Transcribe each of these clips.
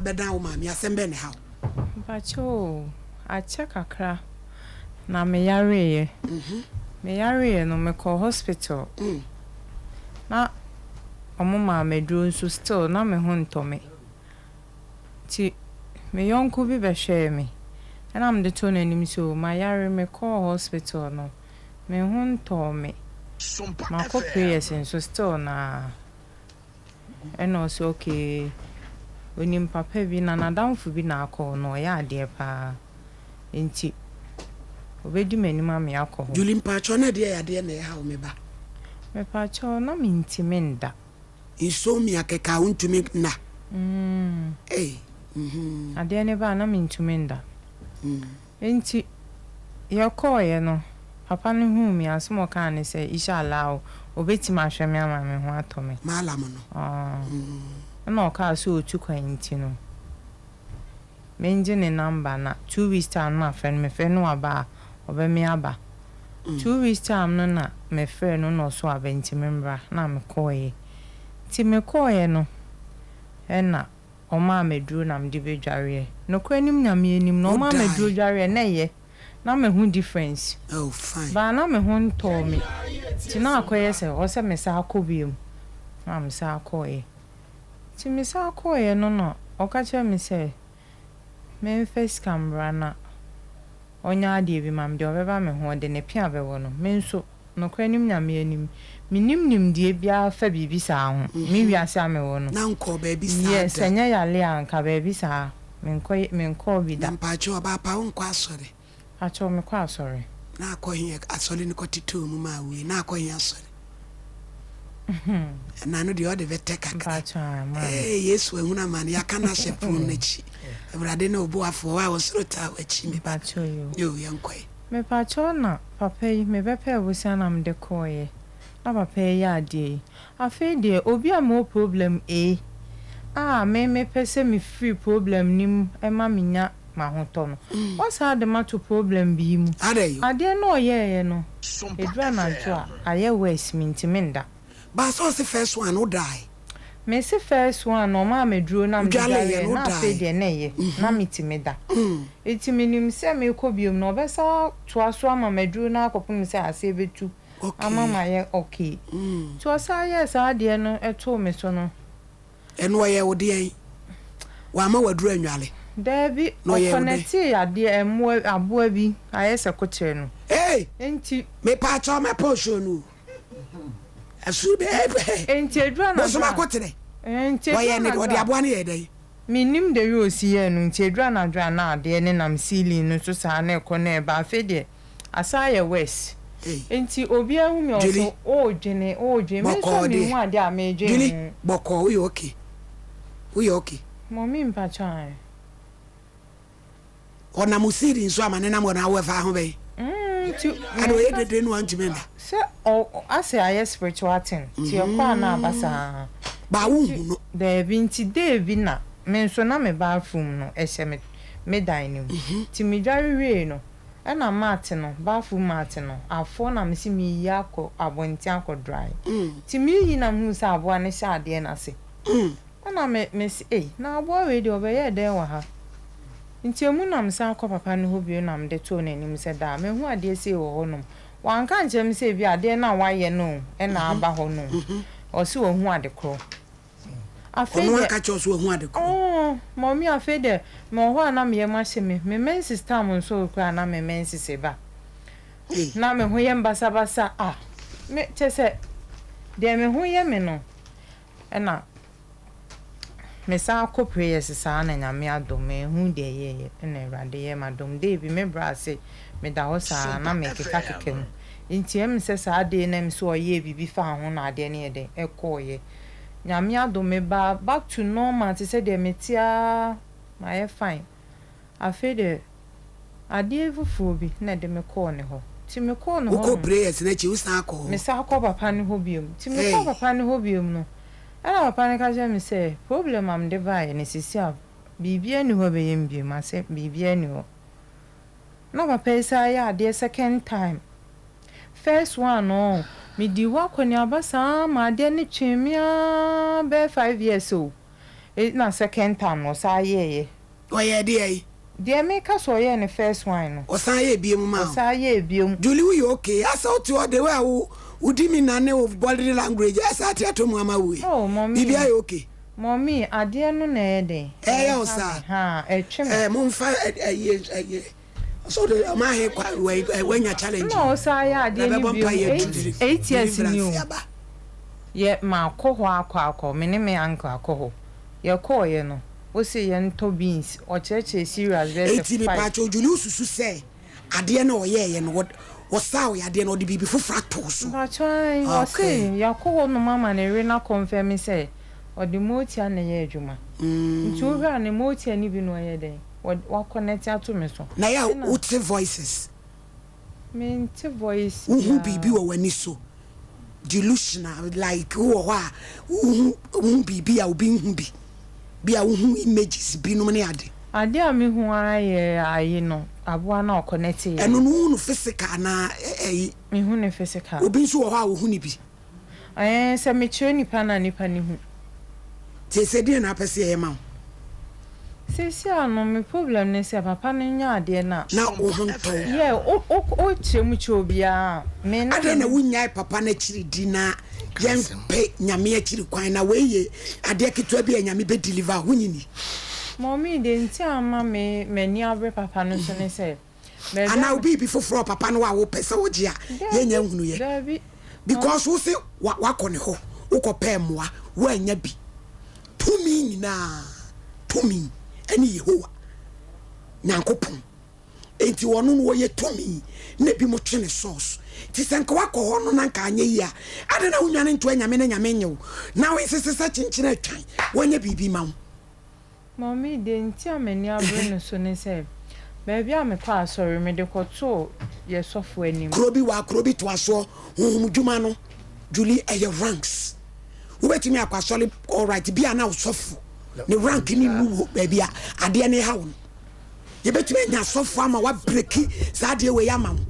Abɛdan wo maame, asɛm bɛn na ɛha wo? Mpakyɛw o, akyɛ kakra na me yareeɛ. Me yareeɛ no me kɔɔ hospital na ɔmo maa me aduro nso still na me ho ntɔ me. Nti me yɔnko bi bɛhwɛɛ me ɛna mede too n'anim sɛ o mayare me kɔɔ hospital no me ho ntɔɔ me. Makɔ prayers nso still naa. Ɛna ɔse okay onim papa bi na n'adamfo bi na akɔ hɔ na ɔyɛ adeɛ paa nti obedi m'anim ama yɛakɔ hɔ. Julie mpakyɛw na ɛdeɛ yadeɛ na ɛha wo me ba? Mepakyɛw na mentimi nda. Insomnia kɛkɛ a wontumi nna ei mm. Adeɛ no ba a na mentumi nda. Enti yɛkɔeɛ no, papa no huu me, asɛm a ɔkaa ne sɛ, Isha Allah, ɔbɛtumi ahwɛ me ama me ho atɔ me. Mallam no. Ɛna ɔkaa sɛ ɔretu kwan nti no, mengye ne number na 2 weeks time no mafrɛ no, mefrɛ no waba a, ɔbɛme aba. 2 weeks time no na mefrɛ no na ɔso aba nti memmra na mekɔeɛ. Nti mekɔeɛ no, ɛna ɔmaa me aduro na mede bɛdwareɛ. Nokorɛ nim Nyame anim no, ɔmaa me aduro dwareɛ na ɛyɛ. Na mehu difference. Oh, fine. Baa na me ho ntɔɔ me. Nti na akɔyɛ sɛ ɔsɛ me saa kɔ biom. Na me saa kɔeɛ. Nti me saa kɔeɛ no na ɔka kyerɛ me sɛ memfa sika mmra na ɔnyɛ adeɛ bi ma me deɛ ɔbɛba me ho ɔde ne pea bɛwɔ no. Me nso nokorɛ nim Nyame anim. Mennim nimdeɛ biara fa biribi saa ho. Me wiase a mewɔ no. Na nkɔɔ baabi saa Yes, da. Ɛnyɛ yale a nka baabi saa menkɔ menkɔɔ bi da. Na mpakyɛw ɔbaa pa wonkɔ asɔre? Pakyɛw mekɔ asɔre. Na akɔ he asɔre no kɔtetoo mu maa wui? Na akɔ he asɔre? Ɛna no deɛ ɔde bɛtɛ kakra. Mpakyɛw a maame. Ee Yesu ahunu amane yɛaka no ahyɛ pono no akyi. Awurade ne wo boafoɔ a ɔsoro taa w'akyi me ba. Mpakyɛw yo. Yo yɛnkɔe. Mepakyɛw na papa yi mebɛpɛɛ bosea na mede kɔɔeɛ na papa yi yɛ adeɛ yi. Afei deɛ obi a mewɔ problem A a me mepɛ sɛ mefiri problem no mu ma menya m'ahotɔ no, wasan de mato problem B mu. Adɛn yo? Adeɛ no a ɔyɛeɛ no, ɛduru anadwo a, ayɛ worse, mentumi nda. Baasa ɔse first one wo dae. Mese first one no ɔmaa me aduro na mede Wodwaleeɛ dwareɛ no na afei wodae. deɛ na ɛyɛ na metumi da. Nti menim sɛ mekɔ biom no ɔbɛsa toa so ama me aduro no akɔpem sɛ aseɛ bɛtu ama mayɛ okay. Nti ɔsan yɛɛ saa adeɛ no too me so no. Ɛno ɔyɛ wo deɛn? Wamma w'aduro annwale? Daabi, Na ɔyɛɛ wo dɛn? ɔkɔnɛtee adeɛ mmoa aboa bi ayɛ sɛ kokyerɛ no. Ei! Nti. Mepaakyɛw mɛpɛ ɔhyɛ no o. Asu bɛ ɛ. Nti aduru anadwo a. Bosom akoterɛ. Nti aduru Ɔyɛ ne anadwo ɔde a. aboa no yɛɛ dɛn? Mennim the way ɔsi yɛɛ no nti aduru anadwo a na adeɛ no nam ceiling no so saa na ɛkɔ na ɛba afei deɛ asan ayɛ worse. Ei. Nti obiara hu me a ɔse Julie. woredwene woredwene me nso Bɔkɔɔ deɛ. menhu adeɛ a meredwene Julie, ho. bɔkɔɔ woyɛ okay? Woyɛ okay? Mummy mpakyɛw ae. Ɔnam wo ceiling so ama ne nam hɔ na wo ɛfa ho bɛn? Nti Ɛna ɔyɛ menka dede no wantumi nna. Sɛ ɔ asɛ ayɛ spiritual thing nti ɛkɔ a na aba saa. Ba Nti wonhu no. daabi nti day bi na me nso na me bathroom no ɛhyɛ me me dan no mu nti me dware wiei no ɛna mat no bathroom mat no afɔ na mese meyi akɔ abɔnten akɔ dry nti meyi na mehuu sɛ aboa no hyɛ adeɛ no ase ɛna me mese ei na aboa wei deɛ ɔbɛyɛɛ dɛn wɔ ha nti emu na mesan kɔ papa no hɔ bio na mede too n'anim sɛ daa mahu adeɛ sei wɔ hɔnom. Wanka nkyerɛ me sɛ ebi adeɛ no a wayɛ no na aba hɔ no o, ɔse wahu ade korɔ. Afei Ɔno deɛ. aka kyerɛ wo sɛ wahu ade korɔ? Ɔɔ, mummy afei deɛ mewɔ hɔ a na me yam ahyɛ me, me menses time nso koraa na me menses ba. Ei. Na me ho yɛ me basabasa ah, me kyerɛ sɛ deɛ me ho yɛ me no ɛna mesan kɔ prayers saa na Nyame adom manhu deɛ ɛyɛeɛ ɛna Awurade yɛɛ m'adom. Day bi me bra ase meda hɔ saa na Sompa mekeka keka FM. mu nti ɛm sɛ saa day no ɛm sɛ ɔyɛɛ biribi faa ho na adeɛ no yɛ dɛn ɛkɔeɛ. Nyame adom mebaa back to normal te sɛ deɛ mete ara mayɛ fine. Afei deɛ adeɛ foforɔ bi na ɛde me kɔɔ ne hɔ nti mekɔɔ ne hɔ Wokɔɔ no. prayers no akyi wosan kɔɔ hɔ? Mesan kɔɔ papa no hɔ biom. Nti mekɔɔ Ei. papa no hɔ biom no ɛna papa no ka kyerɛɛ me sɛ problem a mede baeɛ no seesei a biribiara nni hɔ a ɛbɛyɛ me biom asɛ biribiara nni hɔ. Na papa yi san yɛ adeɛ second time. First one no medii hɔ akɔneaba saa ma adeɛ no twee me ara bɛyɛ 5 years o. Ɛna second time no ɔsan yɛɛyɛ. Ɔyɛɛ deɛn? Deɛ meka sɛ ɔyɛɛ no first one no. Ɔsan yɛɛ biom maa wo? Ɔsan yɛɛ biom. Julie woyɛ okay? Asɛ wote hɔ the way a wo wodi me na ne wo body language asɛ ate atɔ mu ama wo yi? Oh mummy. Biribiara yɛ okay? Mummy adeɛ no na ɛyɛ dɛn? Ɛyɛ wo Ɛha saa? me haa ɛtwe me. Ɛɛ momfa ɛyɛ ɛyɛ ɔsɛ wode ɔma ahe kwa wɔ wanya challenge Ɛna ɔsan yɛ na adeɛ no bɛbɔ biom mpaeɛ eight eight years ni deliverance o. aba. Yɛ makɔ hɔ akɔ akɔ me ne me uncle akɔ hɔ yɛkɔɔyɛ no ose yɛntɔ beans ɔkyerɛkyerɛ cereals bɛyɛ sɛ Enti five. mepaakyɛw Julie wosusu sɛ adeɛ no a ɔyɛɛyɛ no ɔsaa wo yadeɛ no ɔde biribi foforɔ ato wo so? Mpakyɛw ae ɔse Okay. yɛakɔ hɔ nom ama ne yere no akɔnfɛme sɛ ɔde motia na ɛyɛ adwuma nti wohwɛ a ne motia no bi na ɔyɛ dɛn wakɔnɛte ato me so Na yɛ a ɛna. wote voices? Mente voice Wohu biribi biara. wɔ w'ani so? Delusional like wowɔ hɔ a wohu wohu biribi a obi nhu bi, bi a wohu images binom ne ade. Adeɛ a mehu ara yɛ ayi no, aboa no a ɔconnect yɛ Ɛno no. no wohu no physical anaa ɛyi? Mehu no physical. Obi nso wɔ hɔ a ohu no bi. Ɛɛ, sɛ mekyerɛ nipa no a, nipa no hu. Seesei deɛn na wopɛ sɛ yɛyɛ ma wo? Seesei ara no, me problem ne sɛ papa no nya adeɛ no a. Na wo ho ntɔ wo. Yeah, wo wo wokyerɛ mu kyerɛ obiara a, me na Adɛn me na ne. wonnyae papa no akyiri di na yɛmpɛ Nyame akyiri kwan na wei yɛ adeɛ ketewa bi a Nyame bɛ deliver a, wonnye nni? Mummy, deɛ nti a ama me m'ani abere papa no so ne sɛ, Baabi Anaa a wo biribi foforɔ wɔ papa no hɔ a wopɛ sɛ wogye a yɛnnya Daabi, nhunuiɛ? daabi. Because wo se wakɔ ne hɔ, wokɔpɛɛ mmoa, woannya bi. Tumi nyinaa tumi ne Yehowa Nyankopɔn. Enti ɔno no ɔyɛ tumi na ebinom twe ne source. Nti sɛ nka wakɔ hɔ no na nka anyɛ yie a, adɛn na wonnwane nto anyame na nyame nnye wo na wo nsese sɛ kyenkyen atwan wɔnyɛ biribi ma wo? Mummy, deɛ nti a m'ani abere no so ne sɛ, baabi a mekɔ asɔre, mede kɔtoo yɛ sɔfo anim. Kuro bi wɔ a kuro bi toa soɔ honhom dwuma no Julie ɛyɛ ranks wobɛtumi akɔ asɔre alright bi a na ɔsɔfo ne rank ne nnu wɔ baabi a adeɛ no haw no yɛbɛtumi anya asɔfo ama wabreki saa adeɛ wei ama wo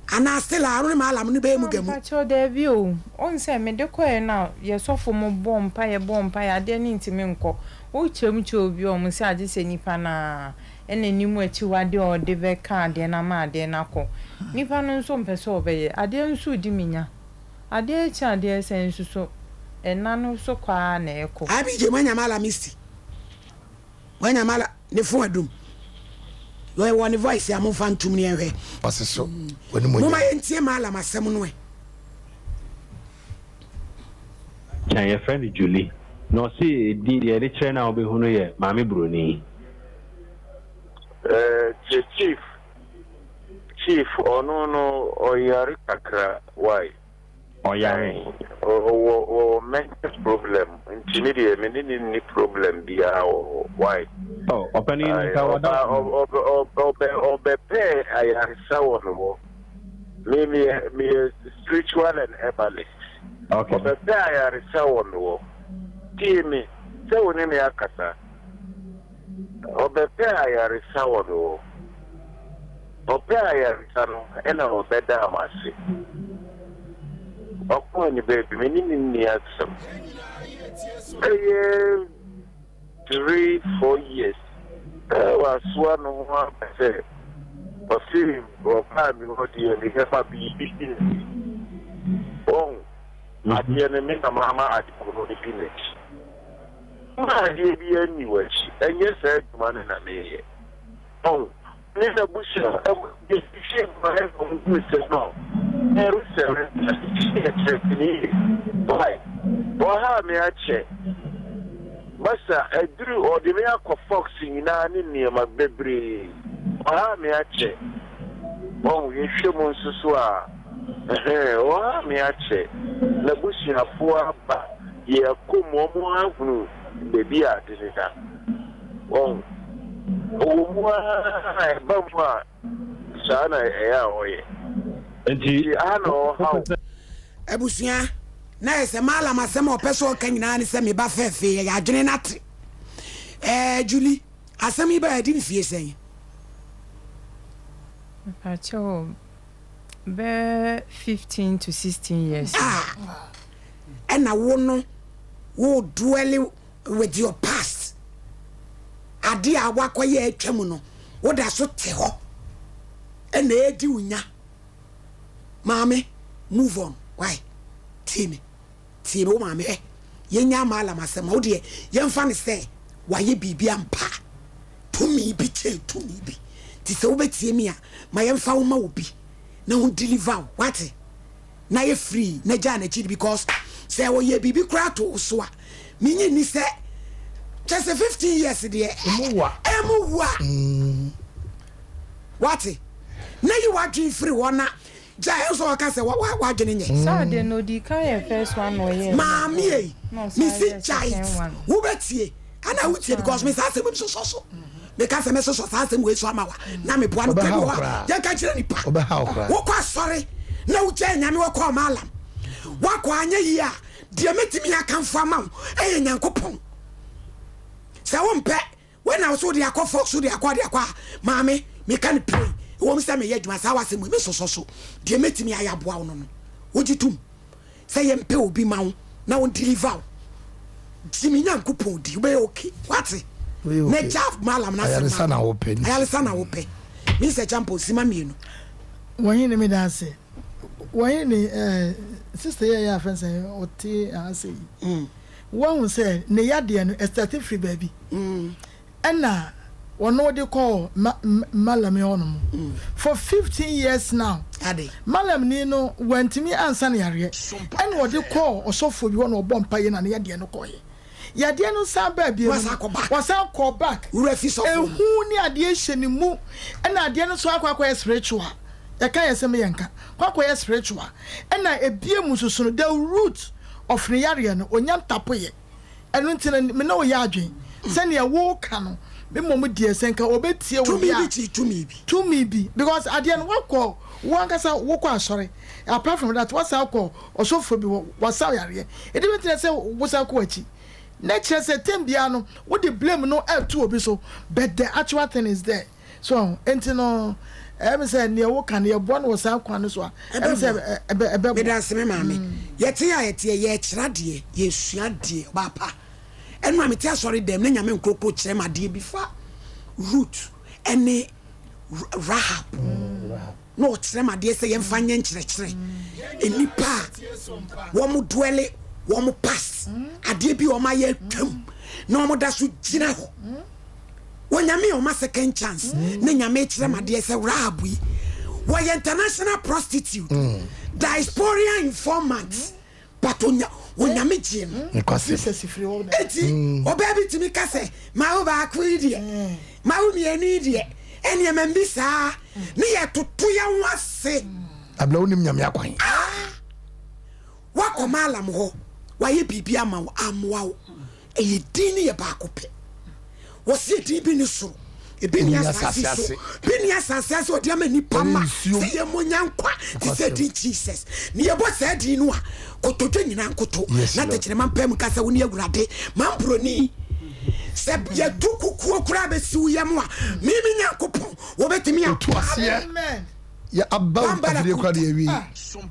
anaa still a ne maalam no bɛyɛ mu ga mu. Mpakyɛw daabi o, wohu sɛ mede kɔeɛ no a yɛ sɔfo mo bɔɔ mpaeɛ bɔɔ mpaeɛ adeɛ no ntumi nkɔ, wo kyerɛ mu kyerɛ obi a ɔmo se agye sɛ nipa no ara ɛna anim akyiwadeɛ a ɔde bɛka adeɛ no ama adeɛ no akɔ, nipa no nso mpɛ sɛ ɔbɛyɛ, adeɛ nso redi me nya, adeɛ rekye adeɛ resa nso so ɛna no so kɔ ara na ɛrekɔ. IBJ moanya malamisti moanya mala. Ne fon adum. Yɛ wɔ ne voice a momfa ntom ne yɛnhwɛ. Ɔse so w'animuonyam. Momma yɛntie Mallam asɛm no ɛ. Kyan yɛfrɛ no Julie na ɔse edin deɛ yɛde kyerɛ no a wobɛhu no yɛ Maame Broni. Eh tie chief chief ɔno no ɔyare kakra why. Ɔyare. Ɔwɔ ɔwɔ mental problem nti me deɛ me ne no nni problem biara wɔ hɔ why. Oh ɔpanin no Ae nka wada ɔba wo ɔbɛ ɔbɛ ɔbɛpɛɛ ayaresa wɔ me hɔ me meyɛ meyɛ spiritual and herbalist Okay. ɔbɛpɛɛ ayaresa wɔ me hɔ tie me sɛ wo ne me akasa. Ɔbɛpɛɛ ayaresa wɔ me hɔ. Ɔpɛɛ ayaresa no ɛna ɔbɛdaa m'ase. Ɔkɔɔ ne baabi, me ne no nni asɛm. Bɛyɛ tree, four years na wasoa ne ho aba sɛ ɔse ɔbaa me hɔ deɛ mehwɛ ma biribi di n'akyi. Wahu? Adeɛ no me na mama ade koro no di n'akyi. Mma adeɛ biara nni w'akyi. Ɛnyɛ saa adwuma no na mereyɛ. Wahu? Ne n'abusua, yɛhwehwɛɛ mu ara na wɔhuu sɛ no, ɛresɛre yɛ kyerɛkyerɛni. Why? Ɔhaa me akyɛ. Masa, aduru, ɔde me akɔ Fox nyinaa ne nneɛma bebree. Ɔhaa me akyɛ. Wahu? Yɛhwɛ mu nso so a, ɛhɛn, ɔhaa me akyɛ. N'abusuafoɔ aba. Yɛkɔ mu, wɔn ahunu baabi a ade no da. Wɔn, ɔwɔ mu ara a ɛba mu a, saa na ɛyɛ a ɔyɛ. Nti, Nti aha na ɔhaw. Abusua, na ayɛ sɛ Mallam asɛm a ɔpɛ sɛ ɔka nyinaa ne sɛ me ba fɛɛfee, yɛyɛ adwene no ate. Ɛɛ, Julie, asɛm yi bae adi mfie sɛn? Mepakyɛw, bɛyɛ 15 to 16 years. Ah! Ɛna wo no, wo duɛle. With your past, adeɛ a wakɔyɛ atwa mu no, woda so te hɔ ɛna ɛredi wo nya. Maame, move on. Why? Tie me. Tie me, wo maame ɛ. Yɛnya Mallam asɛm a, wo deɛ yɛmfa no sɛ wayɛ biribi ampa. Tumi bi kyɛn tumi bi. Nti sɛ wobɛtie me a, ma yɛmfa wo ma obi na ho deliver wo. Wate? Na yɛ free na gyaa n'akyi because sɛ ɔyɛ biribi koraa to wo so a, menye nni sɛ kyɛ sɛ 15 years deɛ Emu wa. ɛmu wa. Wate? Na yi w'adwene firi hɔ na gyae nso ɔka sɛ w'adwene nyɛ. Saa de no ɔdii kan yɛ first one na ɔyɛɛ Maame ei, mesi gyae wobɛtie ana wotie because me saa asɛm mi sosɔ so. Meka sɛ mɛsosɔ saa asɛm wei so ama wa na meboa no kura bi wɔ hɔ a yɛnka kyerɛ nipa. Wokɔ asɔre na wogyae Nyame wɔkɔ ɔmalam wakɔ anyɛ yie a deɛ mɛtumi akamfo ama wo ɛyɛ Nyankopɔn. Sɛ wompɛ Wei na wose wode akɔ fox wode akɔ ade akɔ a maame meka no pray ɛwɔ mu sɛ meyɛ adwuma saa wasɛm wei mesosɔ so deɛ mɛtumi ayɛ aboa wo no no wogye tom sɛ yɛmpɛ obi ma wo na wo deliver wo gye me Nyankopɔn di wobɛyɛ okay wate na gya malam no asɛm na wopɛ ayaresa na wopɛ me sɛ champo sima mmienu. Wɔn ne meda ase wɔn ne eh, sister yɛ yɛ afɛn sɛ ɔte ase yi. Mm. Woahu sɛ ne yadeɛ no ɛstate firi baabi ɛna ɔno de kɔɔ Mallam hɔ nom for 15 years now Mallam ni no wantumi ansa no yareɛ ɛna ɔde kɔɔ ɔsɔfoɔ bi hɔ na ɔbɔ mpaeɛ na ne yadeɛ no kɔeɛ yadeɛ no san baa bio no wasan kɔɔ back ehu ne adeɛ hyɛ ne mu ɛna adeɛ no so akɔ akɔyɛ spiritual yɛka yɛ sɛ meyɛ nka kɔ akɔyɛ spiritual ɛna ebie mu soso no the root of ne yareɛ no ɔnya ntapoeɛ ɛno nti no me ne wo yɛ adwen sɛdeɛ wo ka no me mmom deɛ sɛ nka ɔbɛtie wo Tumi deɛ bi a kyiri tumi bi. tumi bi because adeɛ no wakɔ wo ankasa wokɔ asɔre apart from that wasan kɔ ɔsɔfoɔ bi hɔ wasa wo yareɛ ɛde bɛtumi sɛ wosan kɔ akyi na kyerɛ sɛ tem biara no wode blame no ɛto obi so but the actual thing is there. So ahu? Enti no, ɛyɛ me sɛ nea woka no, yɛboa no wɔ saa kwan no so a, ɛyɛ me sɛ ɛbɛ, ɛbɛboa. Meda ase me maame. Yɛte a yɛteɛ, yɛkyerɛ adeɛ, yɛsua adeɛ, ɔbaa pa. Ɛno a mete asɔre dɛm na Nyame nkrokro kyerɛ me adeɛ bi fa Ruth ɛne Rahab. Na ɔkyerɛ me adeɛ sɛ yɛmfa nyɛ nkyerɛkyerɛ. Nnipa a wɔn dwɛle wɔn past, adeɛ bi a wɔn ayɛ atwam na wɔn da so gyina hɔ. Onyame a ɔma second chance ne Nyame kyerɛ me adeɛ sɛ Rahab yi wɔyɛ international prostitute, diasporian informant but onya Onyame gyee no. Eti ɔbaa bi tumi ka sɛ mawo baako yi deɛ mawo mmienu yi deɛ ɛnneɛma bi saa ne yɛ toto yɛn ho ase. Abla wonim Nyame akwan. Ah! Wakɔ Maalam hɔ wayɛ biribi ama wo ammoa wo. Ɛyɛ din no yɛ baako pɛ. Wɔsi edin bi ne soro, ebi ni asase so, bi ni asase ase ɔde ama nipa ma sɛ yɛn mo nya nkwa te sɛ din Jesus. Ne yɛbɔ saa din no a, kotodwe nyinaa nkoto na tɛkyerɛma mpae mu ka sɛ wo ne Awurade. Mambroni, sɛ yɛtu kukuo koraa bɛsi wo yam a, me me Nyankopɔn, wɔbɛtumi Otu apa. aseɛ. Yɛ aba Bambara afidie koraa kuta. deɛ awie.